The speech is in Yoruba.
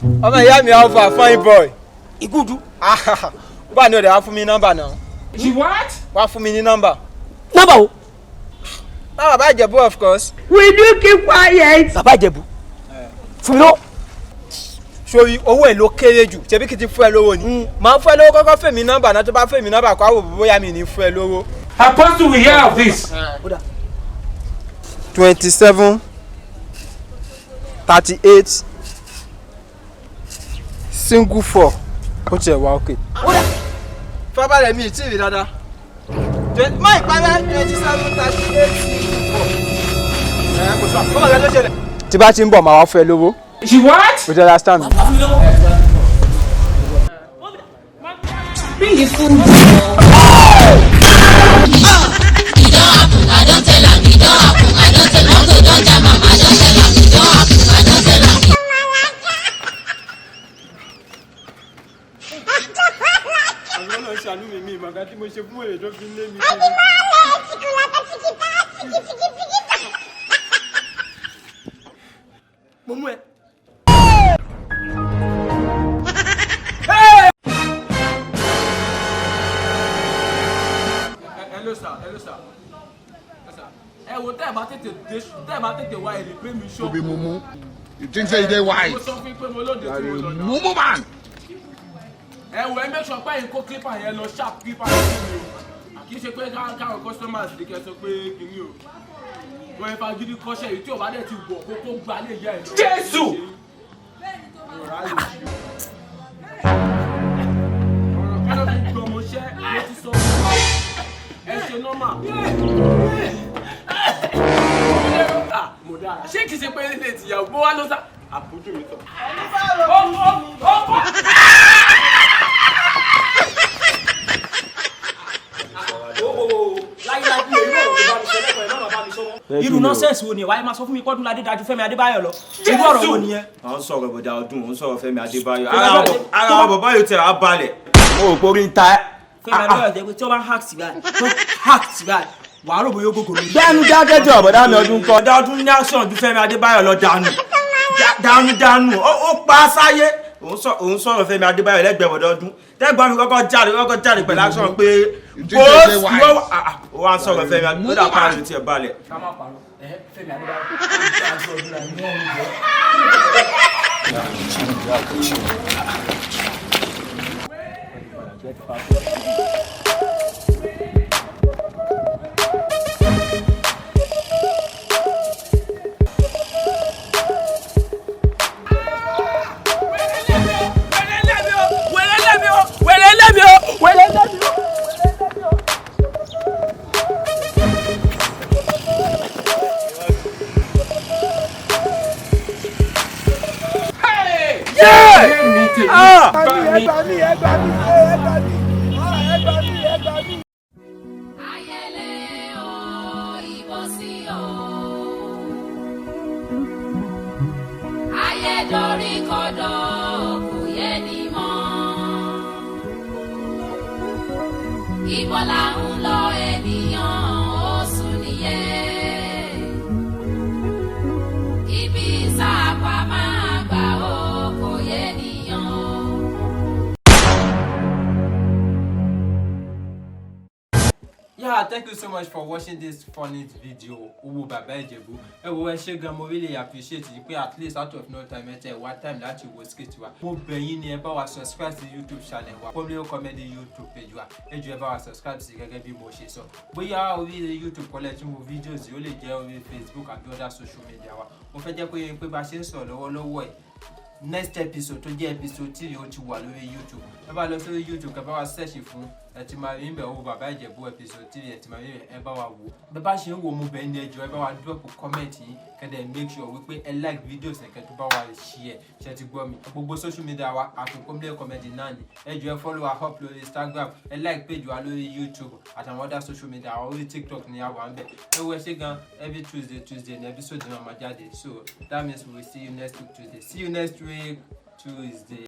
Ọmọ ìyá mi, alpha fine boy. Ìgúdú. Bá a ní ọ̀dẹ̀ wá fún mi nọ́mbà náà. She what? Wá fún mi ní nọ́mbà. Nọ́mbà wo? Náà Bàbá Ìjẹ̀bú, of course. Will you keep quiet? Bàbá Ìjẹ̀bú fún mi lọ. Sórí owó ẹ̀ ló kéré jù, ṣebí kì í ti fún ẹ lówó ni. Màá fún ẹ lówó, kọ́kọ́ fún mi nọ́mbà náà. Tó bá fún mi nọ́mbà kó àwò bóyá mi ní fún ẹ lówó. Apostle will hear of this. 27 38 single 4. Ó tiẹ̀ wá òkè. Fábàlẹ̀ mi ì tí ì rí dáadáa. Má ìpárá, 27 38 single 4. Ẹ kò sọ ọmọ rẹ ló ṣẹlẹ̀. Tí bá ti ń bọ̀, màá wá fún ẹ lówó. She what? O ti understand me? Bring the food. E don happen, I don tell am. E don happen, I don tell am. Motor don jam am, I don tell am. E don happen, I don tell am. Àwọn ọlọ́run ṣàánú mi, mi ìmọ̀gá tí mo ṣe fún èrè tó fi ń lé mi kiri. Mo mú ẹ. Hello sir, hello sir. Hello sir. Ẹ wo, tẹ́ ẹ bá tètè dé, tẹ́ ẹ bá tètè wá, ẹ lè pé mi ṣọ́. You be mumu. You think say you dey Mo wise? sọ fún yín pé mo lóde You tí are mo lọ a náà. mumu man. Ẹ wo, ẹ make sure pé ẹ̀yin kó clipper yẹn lọ, sharp clipper yẹn fún mi o. Kì í ṣe pé káwọn customers lè kẹ́ sọ pé kìíní o. Wọ́n ẹ fagídí kọ́ṣẹ́ yìí, tí ò bá dẹ̀ ti wọ̀ kó gba lè yẹ ẹ lọ. Jésù! Ọ̀rọ̀ kan ló fi gbọmọṣẹ́, mo ti sọ fún wa. Ẹ ṣe normal. Mo dára. Ṣé kìí ṣe pé ilé ìtìyàwó bó wá ló sá? Àbójú mi sọ. Ó ó ó ó. Láyéláyé, irú ọ̀rọ̀ tó bá mi sọ lẹ́kọ̀ọ́ ẹ̀ má bàbá mi sọ mọ́. Irú nonsense wo ni wàá máa sọ fún mi kọ́dúnládé dájú Fẹ́mi Adébáyọ̀ lọ? Irú ọ̀rọ̀ wo nìyẹn? À ń sọ̀rọ̀ bọ̀dà ọdún, ò ń sọ̀rọ̀ Fẹ́mi Adébáyọ̀. Fẹ́mi Adébáyọ̀. Ara àwọn bàbá yóò tẹ̀ á balẹ̀. Mo rò pé orí ń ta ẹ́. Fẹ́mi Adébáyọ̀ jẹ́ pé tí wọ́n bá ń hack sí báyìí, tó hack sí báyìí, wàá rò bóyá ó gògò lórí. Gbẹ́nu dákẹ́jọ́, bọ̀dá mi ọdún kọ́. Bọ̀dá ọdún ní action ju Fẹ́mi Adébáyọ̀ lọ dànù. Dànù dànù, ó pa á sáyé. Òun sọ̀rọ̀ Fẹ́mi Adébáyọ̀ lẹ́gbẹ̀ẹ́ bọ̀dá ọdún. Tẹ́gbọ́n mi kọ́kọ́ jáde pẹ̀lú action pé You think say you dey wise? ó wá ń sọ̀rọ̀ Fẹ́mi Adébáyọ̀, ó dà pa àrùn tiẹ̀ balẹ̀. Ká má parọ́ ẹ, Fẹ́mi Adébáyọ̀ ó dájú ọdún la ní ọ̀run jẹ́. Wẹ̀rẹ̀ lẹ́mi o! Wẹ̀rẹ̀ lẹ́mi o! Wẹ̀rẹ̀ lẹ́mi o! Ẹ gbà mí, ẹ gbà mí, ẹ gbà mí, ẹ gbà mí, ẹ gbà mí. Ayẹlẹ o, ìbọsí o. Ayédorí kodò, kò yé ni mọ́. Ibo là ń lọ, ènìyàn? Ó sùn nìyẹn. Ibi sáàpà máa gbà ó, kò yé nìyàn o. Yeah, thank you so much for watching this funny video, Owó Bàbá Ìjẹ̀bú. Ẹ wo, ẹ ṣé gan, mo really appreciate yìí pé at least out of no time, ẹ tẹ wá time láti wo skit wa. Mo bẹ̀ yín ni, ẹ bá wa subscribe sí YouTube channel wa, Pomleo Comedy YouTube page wa. Ẹ jọ̀ọ́, ẹ bá wa subscribe sí. Gẹ́gẹ́ bí mo ṣe sọ, bóyá orí YouTube kọ́lẹ̀ tí mo videos yìí, ó lè jẹ́ orí Facebook àbí other social media wa. Mo fẹ́ jẹ́ pé bá a ṣe ń sọ̀rọ̀ lọ́wọ́lọ́wọ́ ẹ̀, next episode tó jẹ́ episode 3, ó ti wà lórí YouTube. Ẹ bá lọ sórí YouTube, kẹ bá wa search fún, ẹ ti máa rí níbẹ̀, Owó Bàbá Ìjẹ̀bú episode 3, ẹ ti máa rí ẹ. Bá wa wò. Bẹ bá ṣe ń wò, mo bẹ̀ ní, ẹ jọ̀ọ́, ẹ bá wa drop comment yín, kẹ́ dẹ̀ make sure wípé ẹ like videos ẹ, kẹ́ tó bá wa share. Ṣe ti gbọ́ mi? Gbogbo social media wa, àfikún Comedy náà ni. Ẹ jọ̀ọ́, ẹ follow wa up lórí Instagram, ẹ like page wa lórí YouTube àtàwọn other social media wa. Orí TikTok ni a wà ń bẹ̀. Ẹ wo, ẹ ṣé gan. Every Tuesday Tuesday ni episode náà máa jáde, so that means we will see you next week Tuesday. See you next week Tuesday.